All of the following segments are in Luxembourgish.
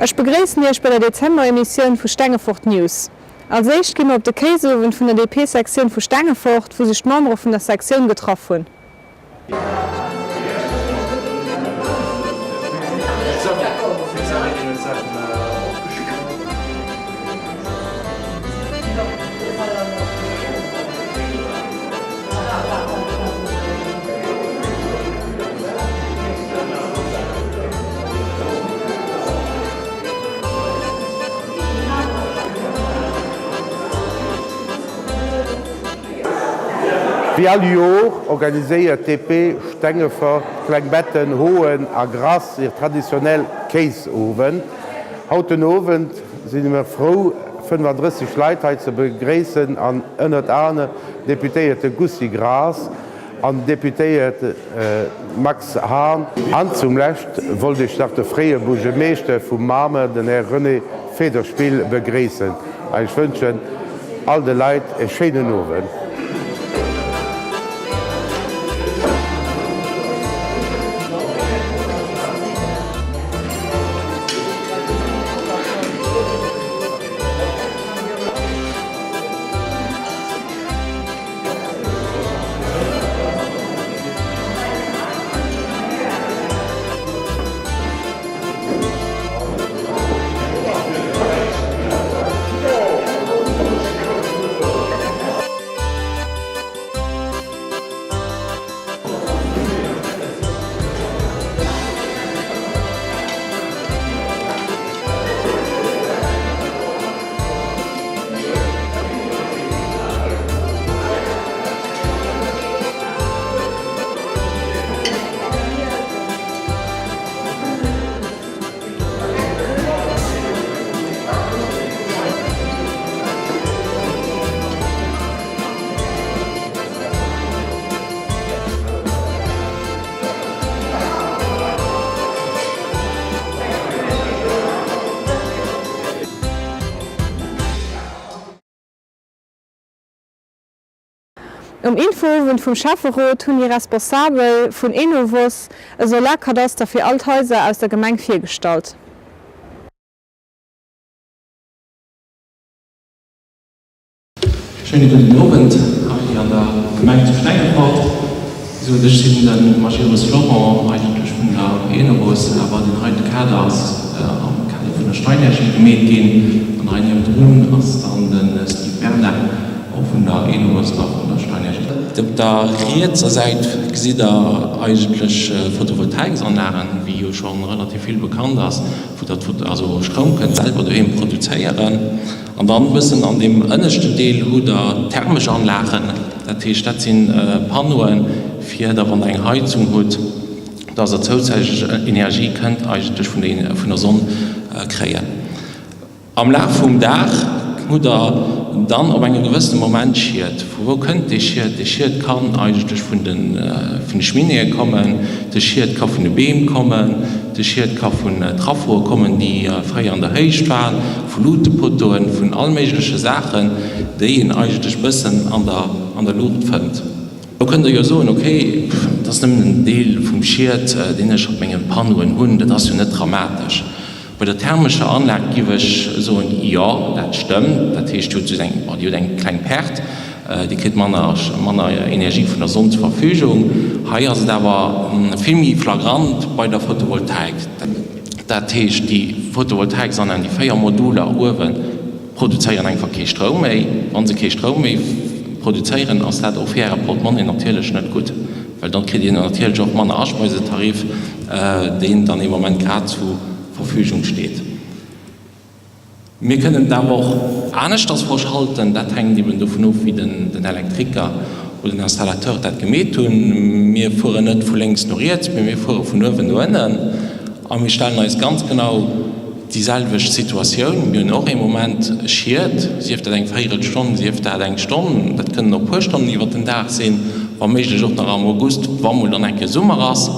Ech begréissen Iech bei der Dezember-Emissioun vu Stengefort News. Als éischt gi mer op de Kéisowend vun der DP-Sektioun vu Stengefort, wou sech d'Membere vun der Sektioun getraff hunn. Wéi all Jor organiséiert d'DP Stengefort, Klengbetten, Hoen a Grass hir traditionell Kéisowend. Haut den Owend si mer frou 35 Leit hei ze begréissen an ënnert anerem Deputéierte Gusty Graas an Deputéiert Max Hahn. An zum Lescht wollt ech nach de fréie Buergermeeschter vu Mamer, den Här René Federspiel, begréissen. An ech wënschen all de Leit e schéinen Owend. Um Infoowend vum Schäfferot hunn déi Responsabel vun Enovos e Solarkadaster fir all d'Haiser aus der Gemeng virgestallt. Schéine gudden Owend hei an der Gemeng zu Stengefort. Wéi gesot, ech sinn de Magirus Florent, eigentlech vun der Enovos, awer deen heite Kader ass am Kader vun der Steinergie gemeet ginn. An hei niewendrun ass dann de Steve Bernard, och vun der Enovos a vun der Steinergie. Op der rietser Säit gesitt der eigentlech Photovoltaiksanlagen, wéi jo scho relativ vill bekannt ass, wou der also Stroum kënnt selwer doheem produzéieren. An dann e bëssen an deem ënneschten Deel hutt Der thermesch Anlagen, dat heescht, dat si Panneauen, fir da wann Der eng Heizung hutt, dass Der zousätzlech Energie kënnt eigentlech vun der Sonn kréien. Am Laf vum Dag hutt Der dann op engem gewëssene Moment Schied. Vu wou kënnt dee Schied? Dee Schied kann eigentlech vun de Cheminéeë kommen, de Schied ka vun de Beem kommen, de Schied ka vun Traffoe kommen, déi fréier an der Héicht waren, vu Luutepoteauen, vun all méigleche Saachen, déi een eigentlech bëssen an der, an der Luucht fënnt. Lo kënnt Der jo soen, ok, dat ass nëmmen en Deel vum Schied, deen ech op menge Panneauen hunn, dat ass jo net dramatesch. Bei der thermescher Anlag giff ech soen, jo, dat stëmmt. Dat heescht, Dir hutt just eng, bon, Dir hutt eng kleng Perte, Dir kritt manner, manner Energie vun der Sonn zur Verfügung. Hei ass et awer vill méi flagrant bei der Photovoltaik. Dat heescht, déi Photovoltaiksanlagen, déi 4 Moduler uewen, produzéieren einfach kee Stroum méi. Wa se kee Stroum méi produzéieren, ass dat och fir Äre Portemonnaie natierlech net gutt, well dann kritt Dir natierlech och manner Aspeisetarif, deen dann ee Moment grad zu Verfügung steet. Mir kënnen et awer och aneschters verschalten. Dat hänkt eben dovun of, wéi den Elektriker oder den Installateur dat gemeet hunn. Mir fueren net vu lénks no riets, mee mir fuere vun uewen no ënnen a mir stellen eis ganz genau déi selwecht Situatioun. Mir hunn och ee Moment Schied, sief dat eng Véierelstonn, sief dat eng Stonn, dat kënnen och puer Stonnen iwwert den Dag sinn, wa méiglech och nach am August, wa mol dann eng Kéier Summer ass.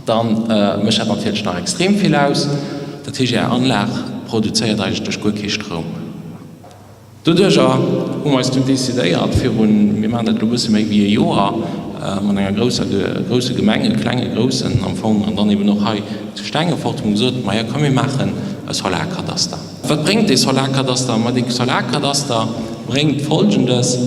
Dann mécht dat natierlech nach extrem vill aus. Dat heescht, Är Anlag produzéiert eigentlech guer kee Stroum. Doduercher hu mer eis dunn decidéiert, virun, mir maachen dat elo e bësse méi wéi e Joer, mat enger grousser, grousse Gemeng, e klenge, groussen am Fong, an dann eben och hei zu Stengefort, hu mer gesot, Maja komm mir maachen. e Solarkadaster. Wat bréngt dee Solarkadaster? Ma dee Solarkadaster bréngt Folgendes,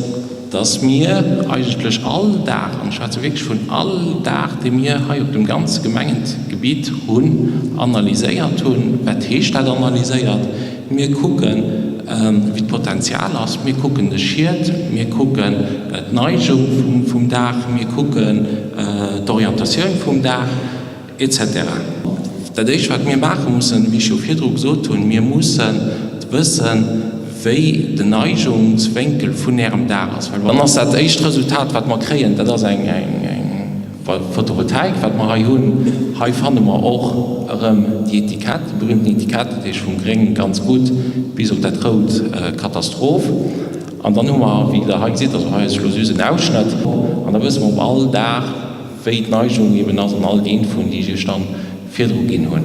dass mir eigentlech all Dag, an ech schwätze wierklech vun all Dag, dee mir hei op dem ganze Gemengengebitt hunn, analyséiert hunn. Wat heescht dat analyséiert? Mir kucken, wéi d'Potenzial ass, mir kucken de Schiet, mir kucken d'Neigung vum Daach, mir kucken d'Orientatioun vum Daach, Etc. Dat Éischt, wat mir maache mussen, wéi ech jo virdru gesot hunn, mir mussen wëssen, wéi den Neigungswénkel vun Ärem Daach ass. Well dann ass dat éischt Resultat, wat mer kréien, dat ass eng Photovoltaik, wat mer hei hunn. Hei fanne mer och erëm déi Etikett, déi berühmten Etikett, dat heescht vum Gréng ganz gutt bis op dat Rout Katastroph. An dann hu mer, wéi Der hei gesitt, also hei ass elo just en Ausschnëtt, an da wësse mer op all Dag, wéi d'Neigung eben ass an all déi Infoen, déi ech Iech dann virdru ginn hunn.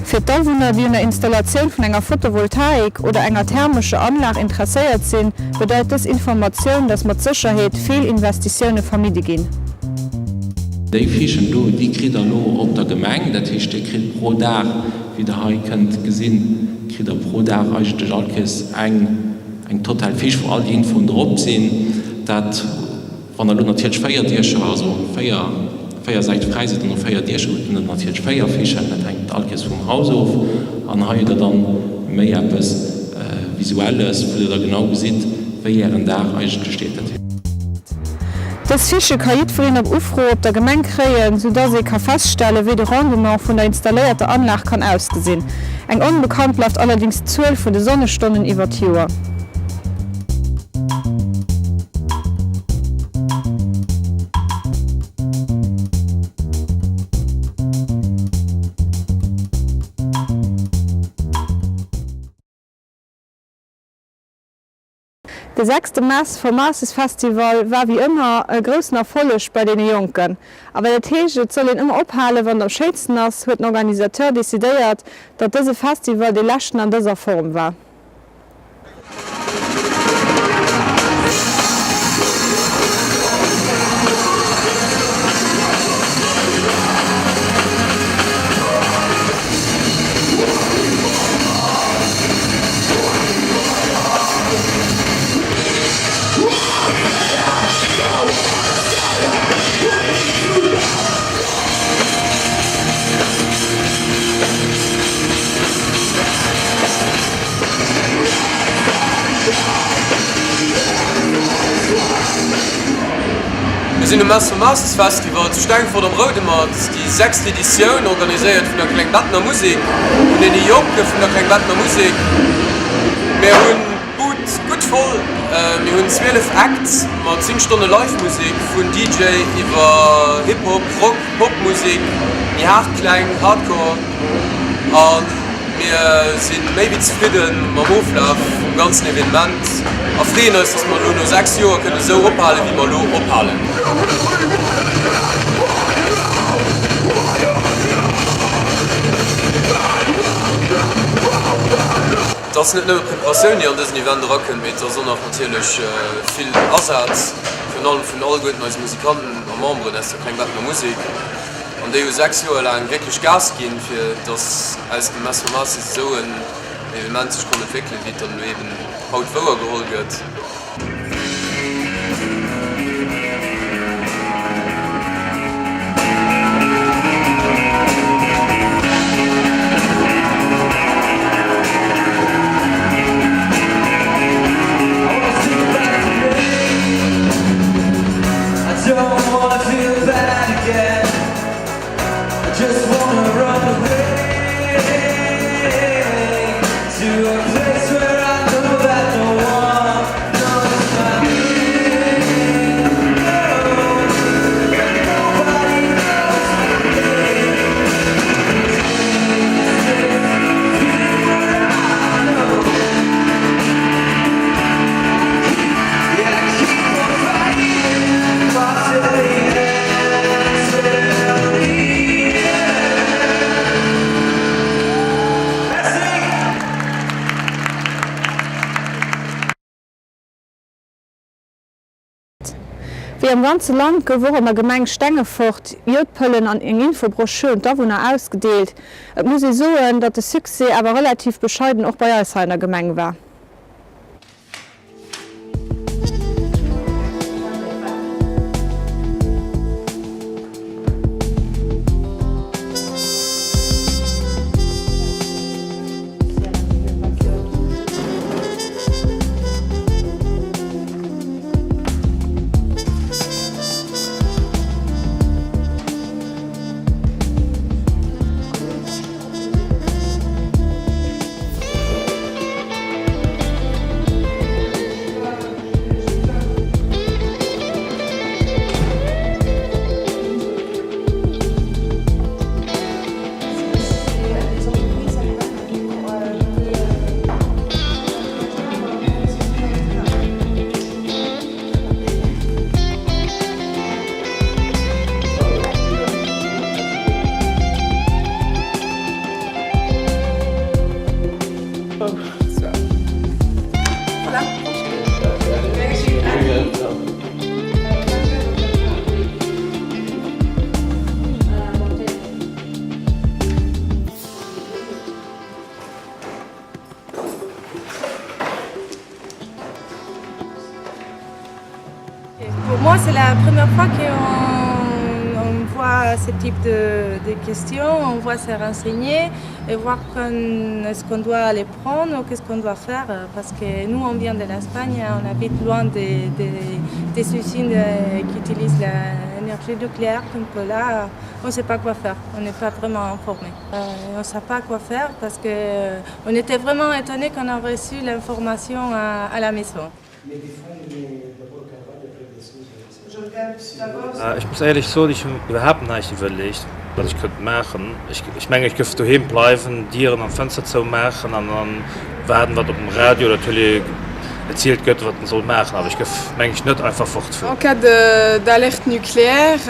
Fir d'Awunner, déi un der Installatioun vun enger Photovoltaik oder enger thermescher Anlag interesséiert sinn, bedeit dës Informatioun, dass mat Sécherheet Feelinvestitioune vermidde ginn. Déi Fichen do, déi kritt der elo op der Gemeng. Dat heescht, Dir kritt pro Dag, wéi Der hei kënnt gesinn, kritt Der pro Dag eigentlech all Kéiers eng. Eng total Fiche wou all déi Infoen drop sinn. Dat wann der elo natierlech 4 Diecher, also 4, 4 Säite fräi sidd an och 4 Diecher hutt, dann hutt der natierlech 4 Fichen. Dat hänkt all Kéiers vum Haus of. An hei hutt der dann méi eppes Visuelles, wou der da genau gesitt, wéi ären Daach eigentlech steet. Dat. Dës Fiche ka jiddwereen op Ufro op der Gemeng kréien, sou dass ee ka feststellen, wéi de Rendement vun der installéierter Anlag kann ausgesinn. Eng onbekannt bleift allerdings d'Zuel vun de Sonnestonnen iwwer d'Joer. De sechste Mass for Masses Festival war wéi ëmmer e groussen Erfolleg bei deene Jonken. A well et heescht, et soll een ëmmer ophalen, wann et am schéinsten ass, huet den Organisateur decidéiert, datt dëse Festival dee leschten an dëser Form war. Mir sinn um Mass for Masses Festival zu Stengefort am Roudemat, déi sechst Editioun, organiséiert vun der Klengbettener Musek, vun deene Jonke vun der Klengbettener Musek. Mir hunn d'Bud gutt voll, mir hunn 12 Acts mat 10 Stonne Live-Musek, vun DJ iwwer Hip-Hop, Rock, Pop-Musek, méi haart Kläng, Hardcore a mir si méi wéi zefridde mam Oflaf vum ganzen Evenement a freeën eis, dass mer elo no 6 Joer kënnen esou ophalen, wéi mer elo ophalen. Et ass net nëmme Preparatioun, déi an dësen Event erakënnt, mee et ass och nach natierlech vill Asaz, virun allem vun alleguerten eise Musikanten a Memberen aus der Klengbettener Musek. An déi hu 6 Joer laang wierklech Gas ginn, fir dass aus dem Mass for Masses esou en Evenement sech konnt entwéckelen, wéi et dann elo eben haut wouergeholl gëtt. Wéi am ganze Land gouf och an der Gemeng Stengefort Jodpëllen an eng Infobroschür un d'Awunner ausgedeelt. Et muss ee soen, datt de Succès awer relativ bescheiden och bei eis hei an der Gemeng war. Pour moi, c'est la première fois qu'on on voit ce type de, de questions, on voit se renseigner et voir est-ce qu'on doit aller prendre ou qu'est-ce qu'on doit faire. Parce que nous, on vient de l'Espagne, on habite loin des, des, des usines qui utilisent l'énergie nucléaire. Donc là, on ne sait pas quoi faire, on n'est pas vraiment informé. Euh, on ne sait pas quoi faire parce qu'on euh, était vraiment étonnés qu'on a reçu l'information à, à la maison. Ech muss éierlech soen, ech hunn iwwerhaapt näischt iwwerleegt, wat ech kënnt maachen. Ech mengen, ech gëff doheem bleiwen, Dieren an Fënster zou maachen an dann waarden, wat op dem Radio oder Tëlee erzielt gëtt, wat en soll maachen. Awer ech gëff, meng ech, net einfach fortfueren. En cas d'alerte nucléaire,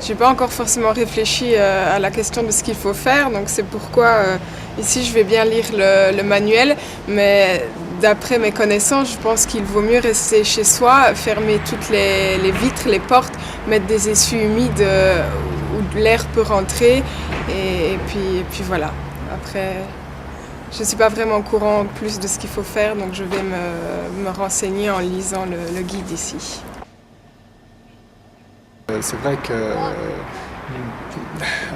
j'ai pas encore forcément réfléchi à la question de ce qu'il faut faire, donc c'est pourquoi ici je vais bien lire le, le manuel, mais d'après mes connaissances, je pense qu'il vaut mieux rester chez soi, fermer toutes les, les vitres, les portes, mettre des essuies humides euh, où l'air peut rentrer et, et, puis, et puis voilà. Après, je ne suis pas vraiment au courant plus de ce qu'il faut faire, donc je vais me, me renseigner en lisant le, le guide ici. Euh, c'est vrai que euh,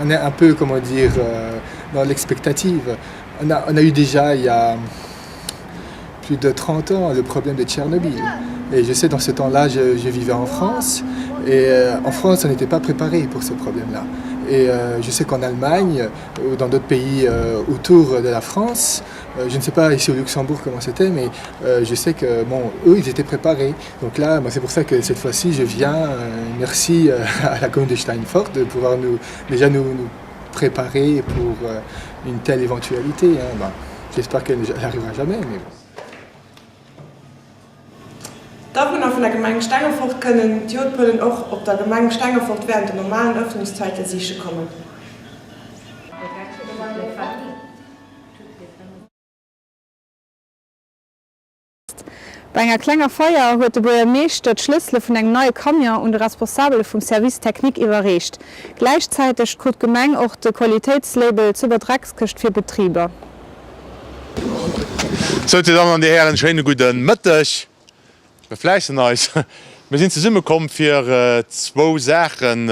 on est un peu comment dire euh, dans l'expectative. On a, on a eu déjà il y a plus de 30 ans le problème de Tchernobyl. Et je sais dans ce temps-là je, je vivais en France et euh, en France on n'était pas préparé pour ce problème-là. Et euh, je sais qu'en Allemagne ou dans d'autres pays euh, autour de la France, euh, je ne sais pas ici au Luxembourg comment c'était, mais euh, je sais que bon, eux ils étaient préparés. Donc là c'est pour ça que cette fois-ci je viens euh, merci euh, à la commune de Steinfort de pouvoir nous déjà nous, nous préparer pour euh, une telle éventualité. Hein. Ben, J'espère qu'elle n'arrivera jamais. Mais bon. D'Awunner vun der Gemeng Stengefort kënnen d'Jodpëllen och op der Gemeng Stengefort wärend den normalen Ëffnungszäite siche kommen. Bei enger klenger Feier huet de Buergermeeschter d'Schlëssele vun engem neie Camion un de Responsabele vum Service technique iwwerreecht. Gläichzäiteg krut d'Gemeng och de Qualitéitslabel Superdreckskëscht fir Betriber. Sou, Dir Dammen an Dir Hären, schéine gudde Mëtteg. Mir fläissen eis. Mir sinn zesummekomm, fir zwou Saachen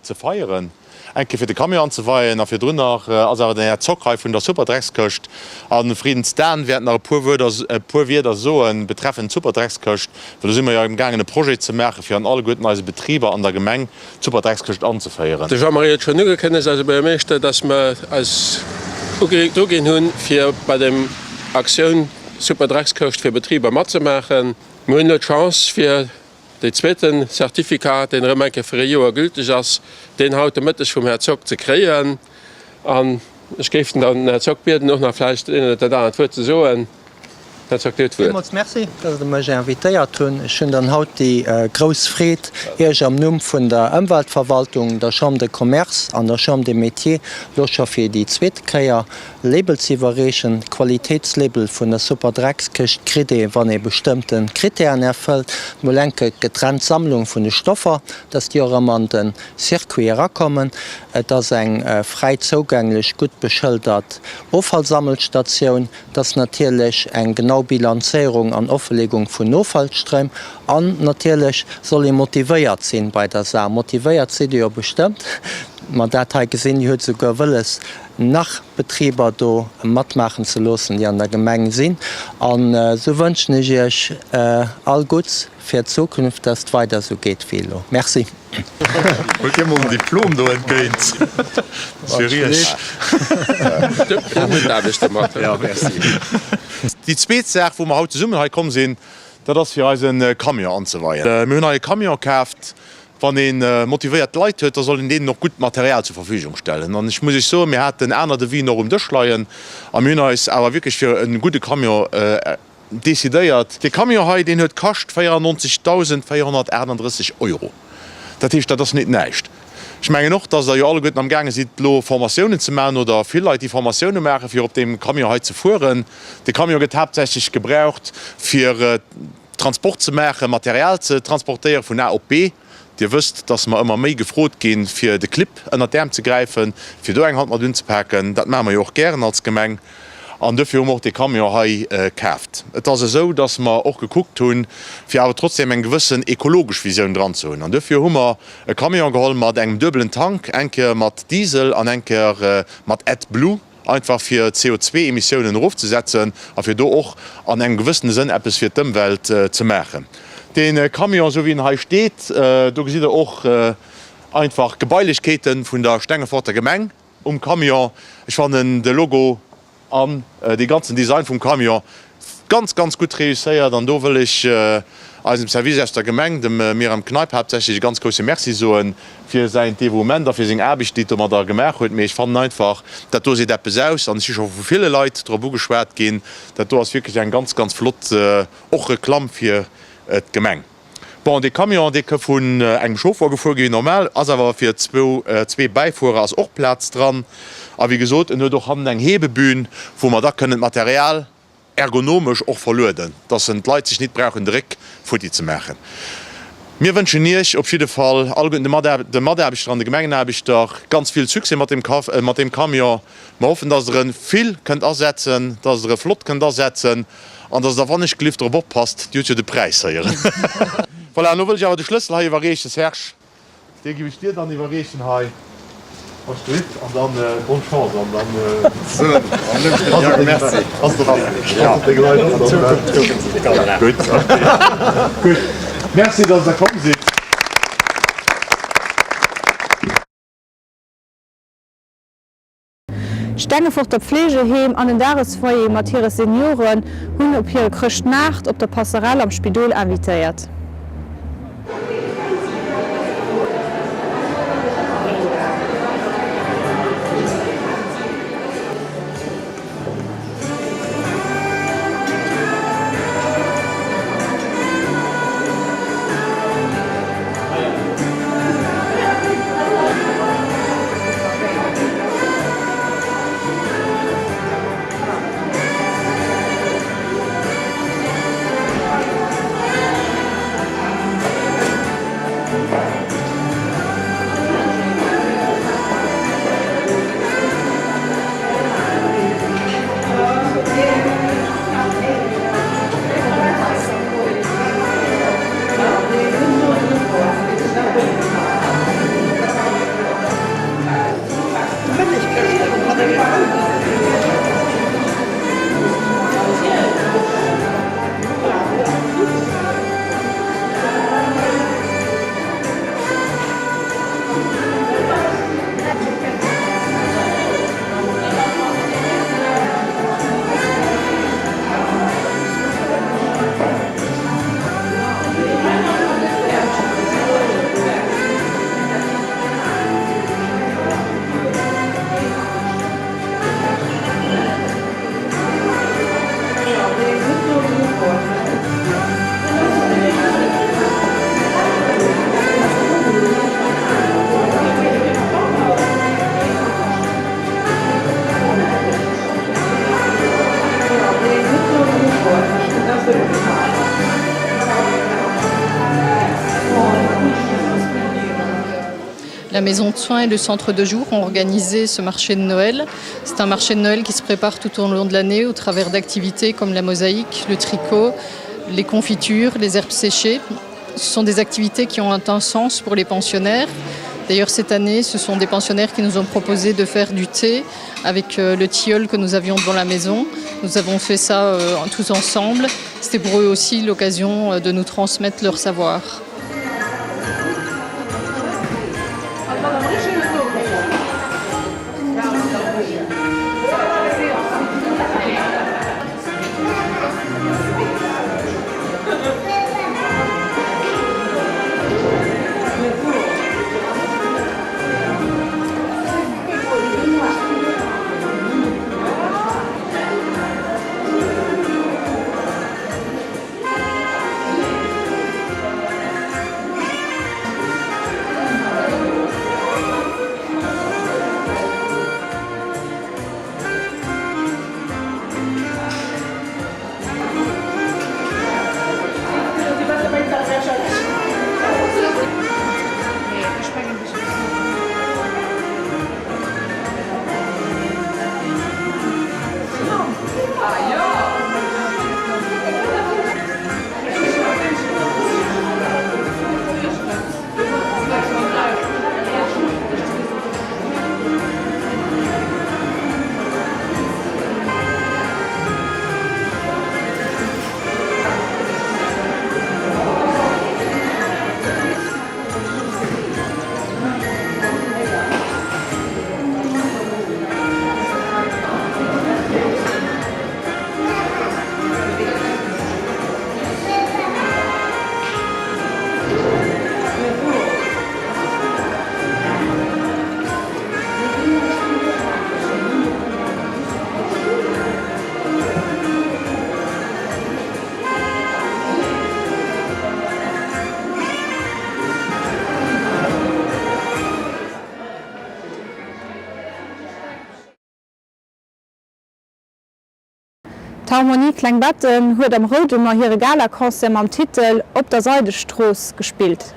ze feieren, eng Kéier fir de Camion anzeweien a virdrun nach ass awer den Här Zock hei vun der Superdreckskëscht a Friedens Dan wäert nach e puer Wuerder, e puer Wierder soen betreffend d'Superdreckskëscht, well do si mer jo amgaangen e Projet ze maachen, fir an alleguerten eise Betriber an der Gemeng d'Superdreckskëscht anzeféieren. De Jean-Marie huet schonn ugekënnegt, eise Buergermeeschter, dass mer eis druginn hunn, fir bei dem Aktioun Superdreckskëscht fir Betriber matzemaachen. Mir hunn elo d'Chance, fir Dee zweeten Certificat, deen erëm eng Kéier fir e Joer gülteg ass, deen haut de Mëtteg vum Här Zock ze kréien. An ech géif dann den Här Zock bieden, och nach vläicht dat eent oder dat anert Wuert ze soen. Herzog, Dir hutt d'Wuert. Villmools Merci, dass Der mech invitéiert hunn. Ech hunn dann haut déi grouss Freed, Iech am Numm vun der Ëmweltverwaltung, der Chambre de Commerce an der Chambre des Métiers lo scho fir déi zweete Kéier Label ze iwwerreechen. D'Qualitéitslabel vun der Superdreckskëscht kritt ee wann ee bestëmmte Krittären erfëllt. Mol enke getrennt Sammlung vun de Stoffer, dass déi och erëm an de Circuit erakommen. Et ass eng fräi zougänglech, gutt beschëldert Offallsammelstatioun. Et ass natierlech eng genau Bilanzéierung an Offelegung vun Noffallstréim. An natierlech soll ee motivéiert sinn bei der Saach. Motivéiert sidd Dir jo bestëmmt. Mer dat hei gesinn, Dir hutt souguer wëlles, nach Betriber do matmaachen ze loossen, déi an der Gemeng sinn. An esou wënschen ech Iech all Gutts fir d'Zukunft, dass et weider esou geet wéi elo. Merci. Huelt dir mol en Diplom do entgéint fir iech. Déi zweet Saach, wou mer haut zesummen hei komm sinn, dat ass fir eise Camion anzeweien. Mir hunn hei e Camion kaaft. Wann ee motivéiert Leit huet, da soll een deenen och gutt Material zur Verfügung stellen. An ech muss iech soen, mir haten aner Devisen och um Dësch leien a mir hunn eis awer wierklech fir e gudde Camion Decidéiert. Dee Camion hei, deen huet kascht 94.438 Euro. Dat heescht, dat ass nit näischt. Ech mengen och, dass Der jo alleguerten amgaange sidd, elo Formatiounen ze maachen oder vill Leit, déi Formatioune maachen, fir op deem Camion hei ze fueren. De Camion gëtt haaptsächlech gebraucht, fir Transport ze maachen, Material ze transportéieren vun A op B. Dir wësst, dass mer ëmmer méi gefrot ginn, fir de Clibb ënnert d'Äerm ze gräifen, fir do eng Hand mat unzepaken. Dat maache mer jo och gären als Gemeng. An duerfir hu mer och dee Camion hei kaaft. Et ass esou, dass mer och gekuckt hunn, fir awer trotzdem eng gewëssen ekologesch Visioun dran ze hunn. An duerfir hu mer e Camion geholl mat engem duebelen Tank, eng Kéier mat Diesel an eng Kéier mat AdBlue, einfach fir d'CO2-Emissiounen erofzesetzen a fir do och an engem gewëssene Sënn eppes fir d'Ëmwelt ze maachen. Dee Camion, esou wéi en hei steet, do gesitt Der och einfach d'Gebailechkeete vun der Stengeforter Gemeng um Camion. Ech fannen de Logo an dee ganzen Design vum Camion ganz, ganz gutt reusséiert an do wëll ech eisem Service aus der Gemeng, dem Myriam Kneip haaptsächlech, e ganz grousse Merci soe fir säin Devouement a fir seng Aarbecht, déi et domadder gemaach huet. Mee ech fannen einfach, dat do seet eppes aus an ech si scho vu ville Leit drop ugeschwat ginn, dat do ass wierklech eng ganz, ganz flott och Reklamm fir d'Gemeng. Bon, dee Camion, dee ka vun engem Chauffeur gefuer ginn, normal, ass awer fir zwou, zwee Bäifuerer ass och Plaz dran. A wéi gesot, en huet och hannen eng Hebebühn, wou mer da kënnen d'Material ergonomesch och verlueden, dass en d'Leit sech nit brauchen de Réck futti ze maachen. Mir wënschen Iech op jidde Fall alleguerten, de Mataarbechter an de Gemengenaarbechter, ganz vill Succès mat deem mat deem Camion. Mer hoffen, dass Der e vill kënnt asetzen, dass Der e flott kënnt asetzen an dass Der wannechgelift drop oppasst, Dir hutt jo de Präis héieren. Voilà, elo wëll ech awer de Schlëssel hei iwwerreechen. Serge, dee giff ech dir dann iwwerreechen hei, wann s du hutt, an dann bonne Chance an dann pass op deng Leit op. Gutt, okay. Gutt, merci, dass Der komm sidd. D'Stengeforter Pflegeheem an den Dagesfoyer mat hire Senioren hunn op hire Chrëschtmaart op der Passerell am Spidol invitéiert. La maison de soins et le centre de jour ont organisé ce marché de Noël. C'est un marché de Noël qui se prépare tout au long de l'année au travers d'activités comme la mosaïque, le tricot, les confitures, les herbes séchées. Ce sont des activités qui ont un sens pour les pensionnaires. D'ailleurs cette année, ce sont des pensionnaires qui nous ont proposé de faire du thé avec euh, le tilleul que nous avions devant la maison. Nous avons fait ça euh, tous ensemble. C'était pour eux aussi l'occasion euh, de nous transmettre leur savoir. D'Harmonie Klengbetten huet am Roudemer hire Galaconcert mam Titel Op der Seidestrooss gespillt.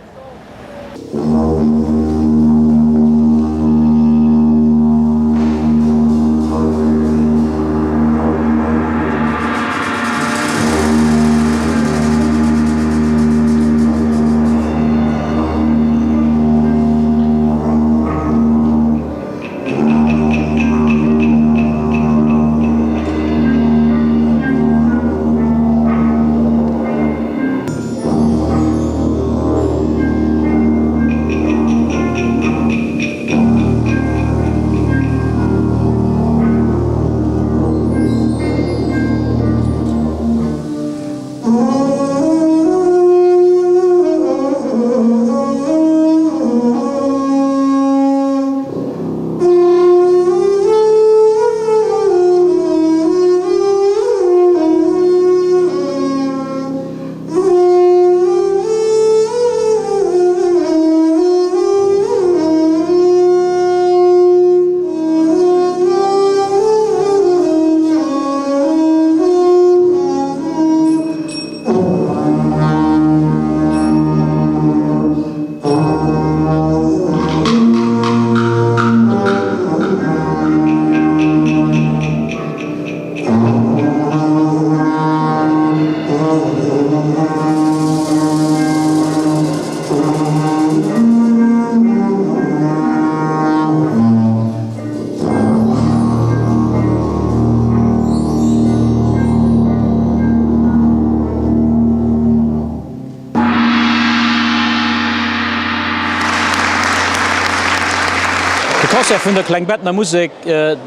De Concert vun der Klengbettener Musek,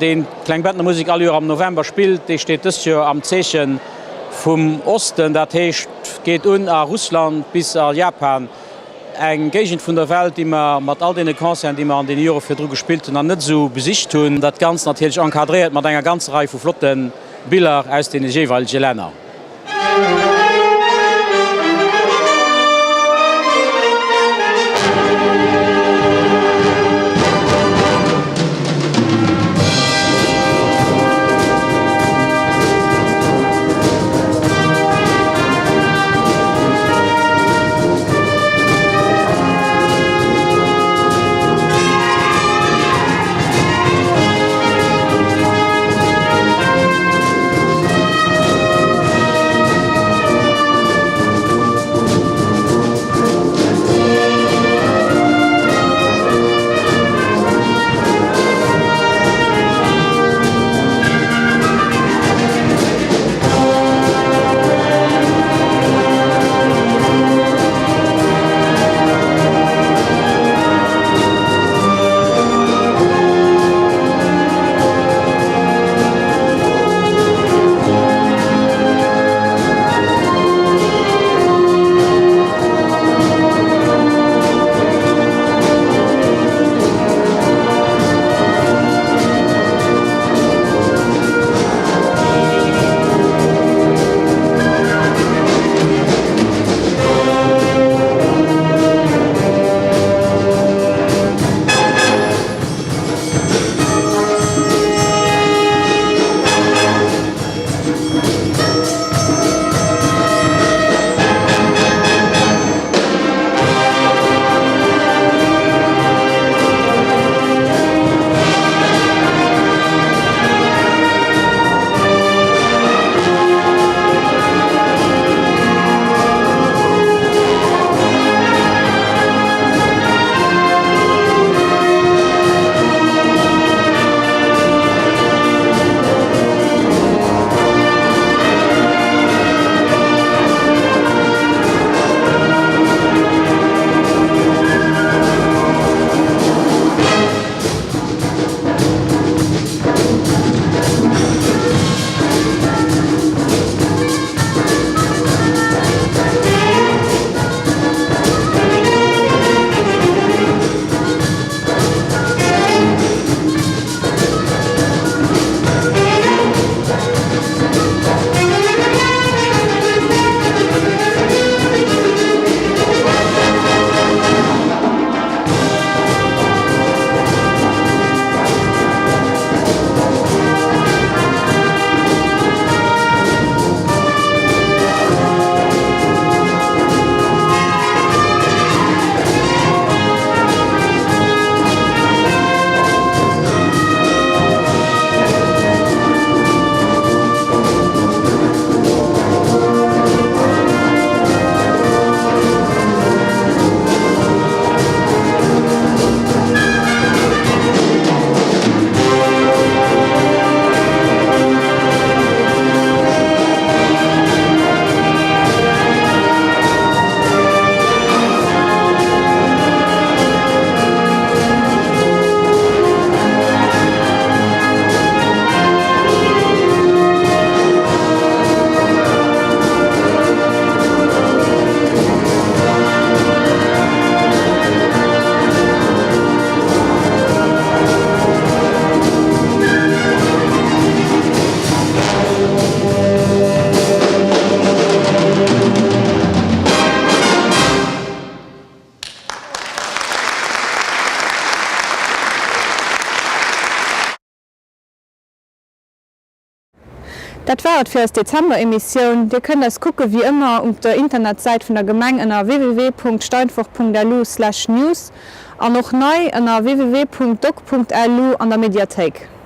deen d'Klengbettener Musek all Joer am November spillt, dee steet dëst Joer am Zeeche vum Osten. Dat heescht, geet un a Russland bis a Japan. Eng Géigend vun der Welt, déi mer mat all deene Concerten, déi mer an deene Jore virdru gespillt hunn, nach net esou besicht hunn. Dat Ganzt natierlech encadréiert mat enger ganzer Rei vu flotte Biller aus deene jeeweilege Länner. Dat war et fir eis Dezember-Emissioun. Dir kënnt eis kucke wéi ëmmer um der Internetsäit vun der Gemeng ënner www.steinfort.lu/news an och nei ënner www.doc.lu an der Mediathéik.